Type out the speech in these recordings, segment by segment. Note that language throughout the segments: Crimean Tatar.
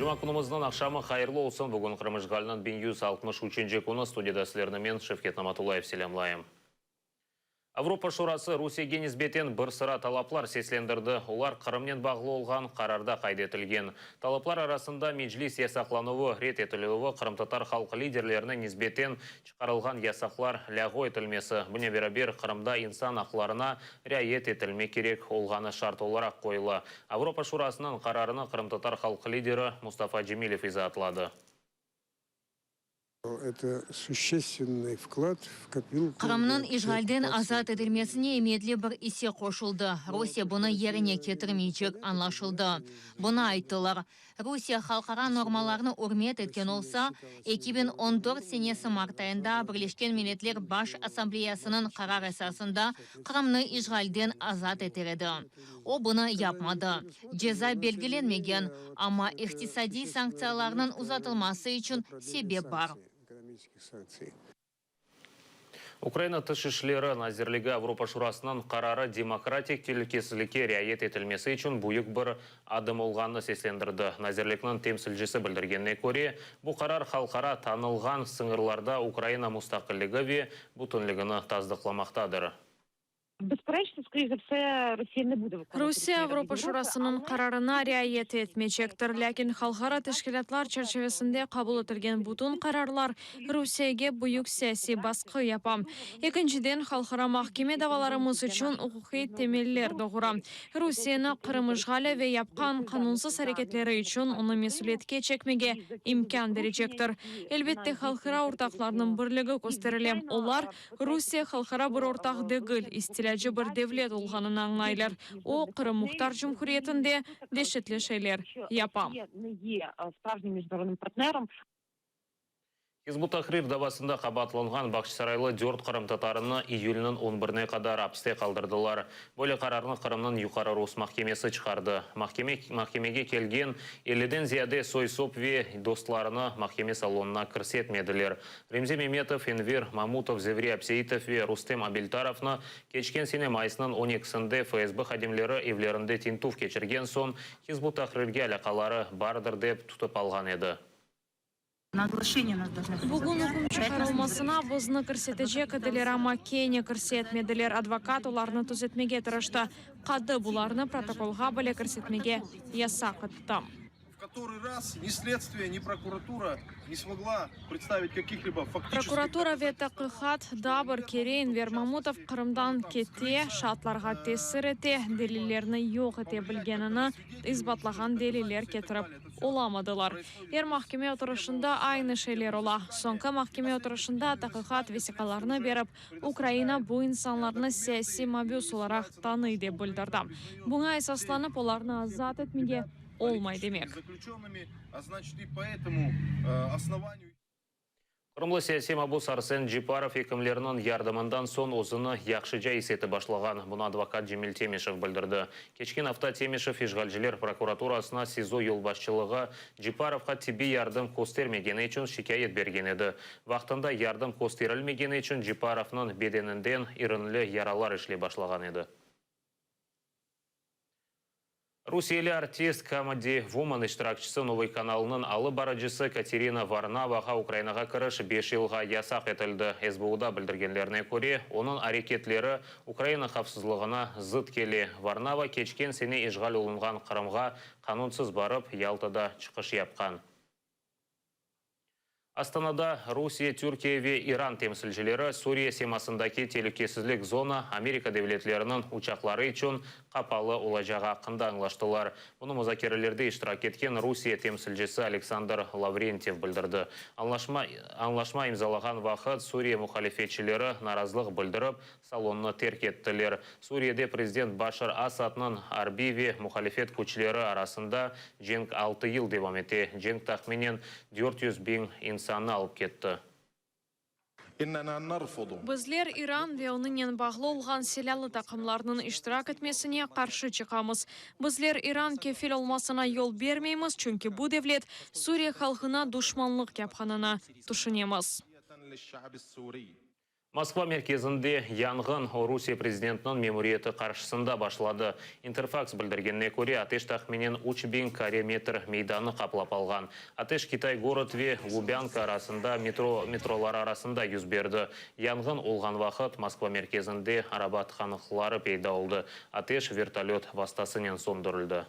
Cuma künümizniñ aqşamı hayırlı olsun! Bugün Qırım işğaliniñ 1163-nci künü, studiyada sizlerni men, Şevket Namatullayev, selâmlayım. Avropa Şurası Rusiyege nisbeten bir sıra talaplar seslendirdi. Olar Qırımnen bağlı olğan qararda qayd etilgen. Talaplar arasında Meclis yasaqlanuvı, red etilüvi, qırımtatar halq liderlerine nisbeten çıqarılğan yasaqlar lâğu etilmesi, bunen beraber, Qırımda insan aqlarına riayet etilmek kerek olğanı şart olaraq qoyula. Avropa Şurasınıñ qararını qırımtatar halq lideri Mustafa Cemilev izaatladı. Qırımnıñ işğalden azat etilmesine emiyetli bir isse qoşuldı. Rusiye bunı yerine ketirmeycek, añlaşıldı. Bunı ayttılar. Rusiye halqara normalarnı ürmet etken olsa, 2014 senesi mart ayında Birleşken Milletler Baş Assambleyasınıñ qarar esasında Qırımnı işğalden azat eter edi. O bunı yapmadı. Ceza belgilenmegen, amma iqtisadiy sanktsiyalarnıñ uzatılması içün sebep bar. Ukraina Tış işleri nazirligi Avropa Şurasınıñ qararı demokratik telükesizlikke riayet etilmesi içün büyük bir adım olğanını seslendirdi. Nazirlikniñ temsilcisi bildirgenine köre, bu qarar halqara tanılğan sıñırlarda Ukraina mustaqilligi ve bütünligini tasdıqlamaqtadır. Rusiye Avropa Şurasınıñ qararına riayet etmeycektir, lâkin halqara teşkilâtlar çerçivesinde qabul etilgen bütün qararlar Rusiyege büyük siyasiy basqı yapa. Ekinciden, halqara mahkeme davalarımız içün uquqiy temeller doğura. Rusiyeni Qırım işğali ve yapqan qanunsız areketleri içün onı mesüliyetke çekmege imkân berecektir. Elbette, halqara ortaqlarnıñ birligi kösterile, olar, Rusiye halqara bir ortaq degil, istilâcı bir devlet olğanını añlaylar. O, Qırım Muhtar Cumhuriyetinde deşetli şeyler yapa. Hizb ut-Tahrir davasında qabaatlanğan Bağçasaraylı dört qırımtatarını iyülniñ on birine qadar apiste qaldırdılar. Böyle qararnı Qırımnıñ Yuqarı rus mahkemesi çıqardı. Mahkeme, mahkemege kelgen elliden ziyade soy-sop ve dostlarını mahkeme salonına kirsetmediler. Remzi Memetov, Enver Mamutov, Zevri Abseitov ve Rustem Abeltarovnı keçken sene mayısnıñ on ekisinde FSB hadimleri evlerinde tintüv keçirgen soñ Hizb ut-Tahrirge alâqaları bardır dep tutıp alğan edi. Bugün üküm çıqarılmasına bizni kirsetecek ediler, amma kene kirsetmediler, advokat olarnı tüzetmege tırıştı. Qadı bularnı protokolğa bile kirsetmege yasaq etti. Prokuratura ve taqiqat daa bir kere Enver Mamutov Qırımdan kete, şaatlarğa tesir ete, delillerni yoq ete bilgenini isbatlağan deliller ketirip olamadılar. Er mahkeme oturışında aynı şeyler ola. Soñki mahkeme oturışında taqiqat vesiqalarnı berip, Ukraina bu insanlarnı siyasiy mabüs olaraq tanıy, dep bildirdi. Buña esaslanıp, olarnı azat etmege olmay demek. Qırımlı siyasiy mabus Arsen Ceparov ekimlerniñ yardımından soñ özüni yahşıca is etip başlağan. Bunı advokat Cemil Temişev bildirdi. Keçken afta Temişev işğalciler prokuraturasına SİZO yolbaşçılığı Ceparovğa tibbiy yardım köstermegeni içün şikâyet bergen edi. Vaqtında yardım kösterilmegeni içün Ceparovnıñ bedeninden irinli yaralar işley başlağan edi. Rusiyeli artist, Comedy Woman iştirakçisi, Novıy kanalınıñ alıp barıcısı Katerina Varnavağa Ukrainağa kiriş beş yılğa yasaq etildi. SBUda bildirgenlerine köre, onıñ areketleri Ukraina havfsızlığına zıt kele. Varnava keçken sene işğal olunğan Qırımğa qanunsız barıp, Yaltada çıqış yapqan. Astanada Rusiye, Türkiye ve İran temsilcileri Suriye semasındaki telükesizlik zona Amerika devletleriniñ uçaqları içün qapalı olacağı aqqında añlaştılar. Bunı muzakerelerde iştirak etken Rusiye temsilcisi Aleksandr Lavrentyev bildirdi. Añlaşma añlaşma imzalağan vaqıt Suriye muhalifetçileri narazılıq bildirip, Salonnı terk ettiler. Suriyede prezident Başar Asadnıñ arbiy ve muhalifet küçleri arasında cenk altı yıl devam ete. Cenk tahminen 400 biñ insannı alıp ketti. Bizler İran ve onıñnen bağlı olğan silâlı taqımlarnıñ iştirak etmesine qarşı çıqamız. Bizler İran kefil olmasına yol bermeymiz, çünki bu devlet Suriye halqına duşmanlıq yapqanını tüşünemiz. Moskva merkezinde yanğın Rusiye prezidentiniñ memuriyeti qarşısında başladı. İnterfaks bildirgenine köre, ateş tahminen 3000 kare metr meydanı qaplap alğan. Ateş Kitay-gorod ve Lubânka arasında metro metroları arasında yüz berdi. Yanğın olğan vaqıt Moskva merkezinde araba tıqanıqları peyda oldı. Ateş vertolöt vastasınen söndürildi.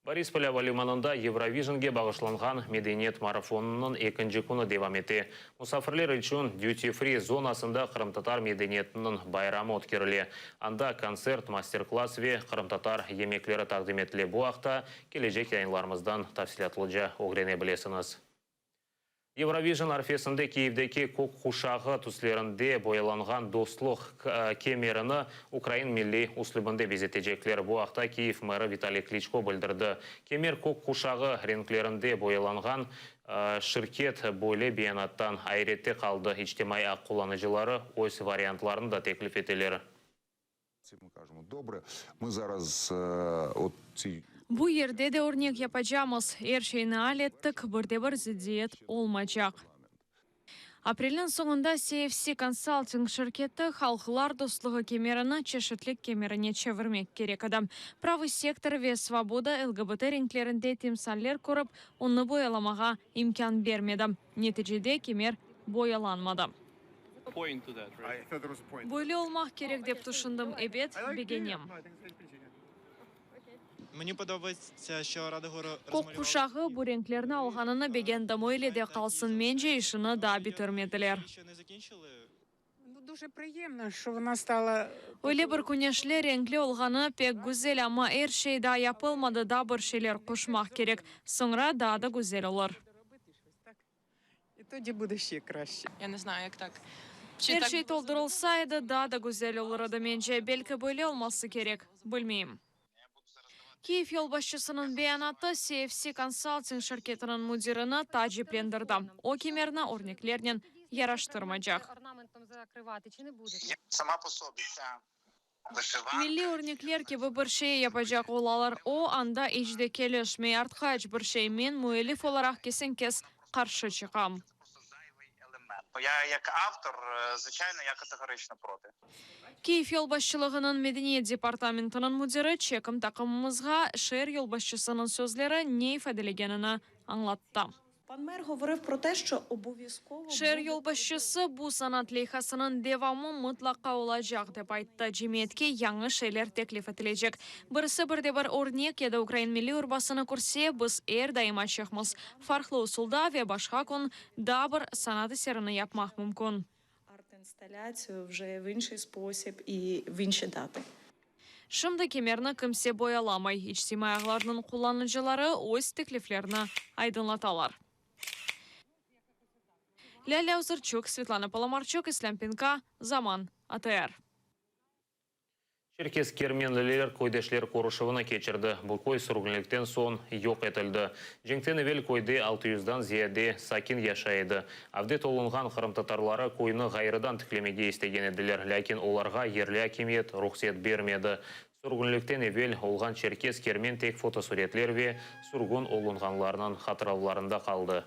Borispol ava limanında Eurovisionge bağışlanğan medeniyet marafonınıñ ekinci künü devam ete. Musafirler içün Duty Free zonasında qırımtatar medeniyetiniñ bayramı ötkerile. Anda kontsert, master-klass ve qırımtatar yemekleri taqdim etile. Bu aqta kelecek yayınlarımızdan tafsilâtlıca ögrene bilesiñiz. Eurovision arfesinde Kiyevdeki kök quşağı tüslerinde boyalanğan Dostluq kemerini ukrain milliy üslübinde bezetecekler. Bu aqta Kiyev meri Vitaliy Kliçko bildirdi. Kemer kök quşağı renklerinde boyalanğan. Şirket böyle beyanattan ayrette qaldı. İçtimaiy ağ qullanıcıları öz variantlarını da teklif eteler. Bu yerde de örnek yapacamız, er şeyni al ettik, bir de bir zıddiyet olmaycaq. Aprelniñ soñunda CFC Consulting şirketi Halqlar dostluğı kemerini çeşitlik kemerine çevirmek kerek edi. Pravıy sektor ve Svoboda LGBT renklerinde timsaller körip, onı boyalamağa imkân bermedi. Neticede kemer boyalanmadı. Böyle olmaq kerek dep tüşündim, ebet, begenem. Kök quşağı bu renklerni alğanını begendim, öyle de qalsın, mence, işini daa bitirmediler. Öyle bir küneşli, renkli olğanı pek güzel, amma er şey daa yapılmadı, daa bir şeyler qoşmaq kerek, soñra daa da güzel olur. Er şey toldurılsa edi, daa da güzel olur edi, mence. Belki böyle olması kerek, bilmeyim. Kiyev yolbaşçısınıñ beyanatı CFC Consulting şirketiniñ müdirini taaciplendirdi. O, kemerni örneklernen yaraştırmacaq. Milliy örnekler kibi bir şey yapacaq olalar. O, anda iç de kelişmey. Artqaç bir şey. Men müellif olaraq kesen-kes qarşı çıqam. Kiyev yolbaşçılığınıñ medeniyet departamentiniñ müdiri çekim taqımımızğa şeer yolbaşçısınıñ sözleri ne ifadelegenini añlattı. Şeer yolbaşçısı bu sanat leyhasınıñ devamı mıtlaqa olacaq, dep ayttı. Cemiyetke yañı şeyler teklif etilecek. Birisi bir de bir örnek ya da ukrain milliy urbasını körse, biz er daim açıqmız. Farqlı usulda ve başqa kün daa bir sanat eserini yapmaq mümkün. Şimdi kemerni kimse boyalamay. İçtimaiy ağlarnıñ qullanıcıları öz tekliflerini aydınlatalar. Lâlâ Ozırçuk, Svetlana Palamarçuk, İslâm Pinka, Zaman, ATR. Çerkez Kermenliler köydeşler körüşüvini keçirdi. Bu köy sürgünlikten soñ yoq etildi. Cenkten evel köyde altı yüzdan ziyade sakin yaşay edi. Avdet olunğan qırımtatarları köyni ğayrıdan tiklemege istegen ediler, lâkin olarğa yerli akimiyet ruhset bermedi. Sürgünlikten evel olğan Çerkez Kermen tek fotosuretler ve sürgün olunğanlarnıñ hatıravlarında qaldı.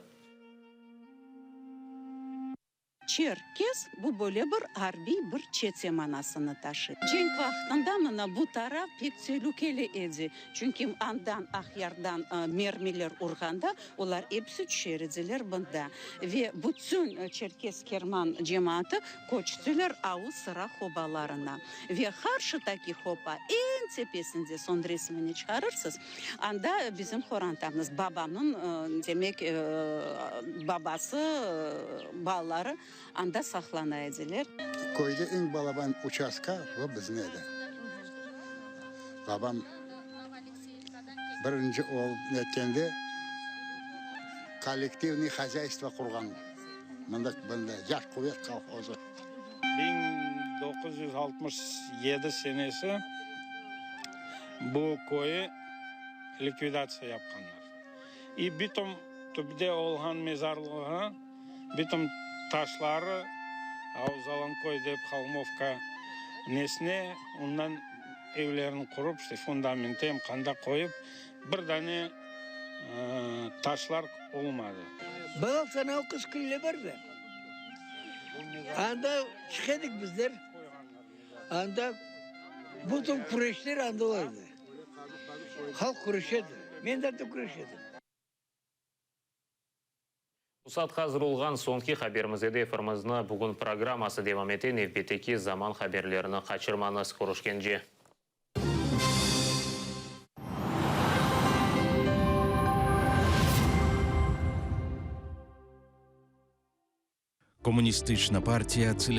Çerkez, bu böyle bir arbiy bir çete manasını taşıy. Cenk vaqtında mına bu taraf pek telükeli edi, çünki andan, Aqyardan mermiler urğanda, olar episi tüşer ediler bunda. Ve bütün Çerkez Kerman cemaatı köçtiler Avu Sıra hobalarına. Ve qarşıdaki hoba, eñ tepesinde, soñ resimini çıqarırsız, Anda bizim qorantamız, babamnıñ, demek, babası, balaları anda saqlana ediler. Köyde eñ balaban uçastka bu bizim edi. Babam birinci olıp netkende kollektivnıy hozyaystvo qurğan. Mında, mında Yaş quvet kolhozı. 1967 senesi bu köyü. Likvidatsiya yapqanlar. İ bitum tübde olğan mezarlığı, bitum taşları av Zalanköy dep Holmovka nesine ondan evlerini qurup, işte fundamenti em qanda qoyıp, bir dane taşlar olmadı. Balaq sanau qış künle bardı. Anda çıqa edik bizler. Anda bütün küreşler anda ola edi. Halq küreşe edi. Men de anda küreşe edim. Bu saat hazır olğan soñki haberimiz edi. Efirimizni bugün programması devam ete. Nevbetteki zaman haberlerini qaçırmañız. Körüşkence. Комуністична партія цілеспрямовано.